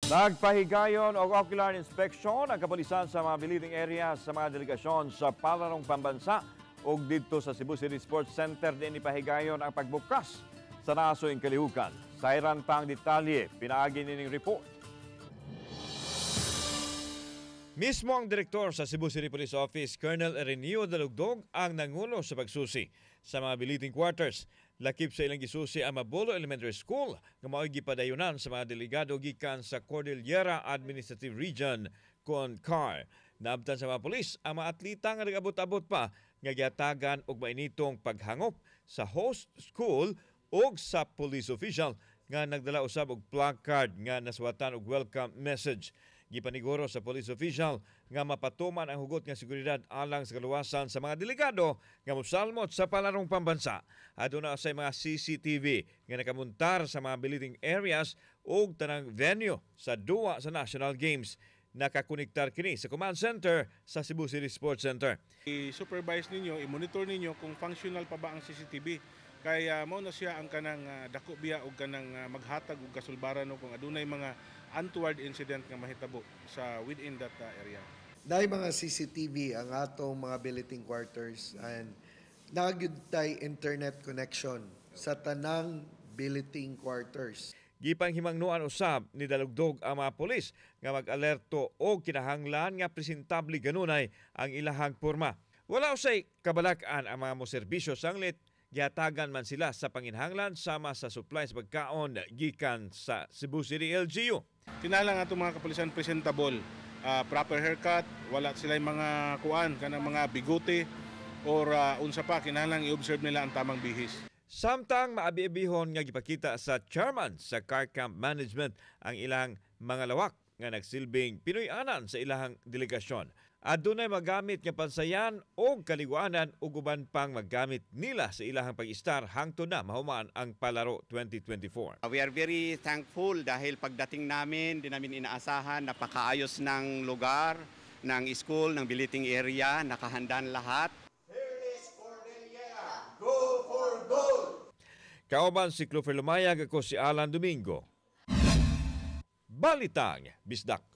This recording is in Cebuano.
Nagpahigayon og ocular inspection ang kapulisan sa mga billeting areas sa mga delegasyon sa Palarong Pambansa ug didto sa Cebu City Sports Center din ipahigayon ang pagbukas sa nasoing kalihukan. Sayran pa ang detalye, pinaagi nining report. Mismo ang direktor sa Cebu City Police Office, Colonel Ireneo Dalugdog, ang nangulo sa pagsusi sa mga billeting quarters. Lakip sa ilang gisusi ang Mabolo Elementary School nga mao'y gipadayunan sa mga delegado gikan sa Cordillera Administrative Region kon CAR. Naabtan sa mga pulis ang mga atleta nga nag-abot-abot pa nga gihatagan og mainitong paghangop sa host school ug sa police official nga nagdala usab og placard nga nasuwatan og welcome message. Gipaniguro sa police official nga mapatuman ang hugot nga seguridad alang sa kaluwasan sa mga delegado nga mosalmot sa Palarong Pambansa. Aduna sa mga CCTV nga nakamuntar sa mga billeting areas ug tanang venue sa duwa sa National Games. Nakakonektar kini sa command center sa Cebu City Sports Center. I-supervise ninyo, i-monitor ninyo kung functional pa ba ang CCTV. Kaya mao na siya ang kanang dako biya og kanang maghatag og kasulbaran, no, kung adunay mga untoward incident nga mahitabo sa within that area. Naay mga CCTV ang atong mga billeting quarters and naa gyud tay internet connection sa tanang billeting quarters. Gipanghimangnoan usab ni Dalugdog ang mga pulis nga mag-alerto og kinahanglan nga presentable ganunay ang ilahang porma. Wala usay kabalak-an ang mga moserbisyo sanglit gihatagan man sila sa panginhanglan sama sa supply sa pagkaon gikan sa Cebu City LGU. Kinahanglan atong mga kapulisan presentable, proper haircut, wala sila mga kuan kanang mga bigote or unsa pa, kinahanglan i-observe nila ang tamang bihis. Samtang maabi-abihon nga gipakita sa chairman sa CAR Camp Management ang ilang mga lawak nga nagsilbing Pinoy-anan sa ilahang delegasyon. Adunay magamit nga pansayan o kaliguanan ug uban pang magamit nila sa ilahang pag-istar hangtod na mahuman ang Palaro 2024. We are very thankful dahil pagdating namin, di namin inaasahan, napakaayos ng lugar, ng school, ng billeting area, nakahandaan lahat. Fearless Cordillera, go for gold! Kauban si Clover Lumayag, ako si Alan Domingo. Balitang Bisdak.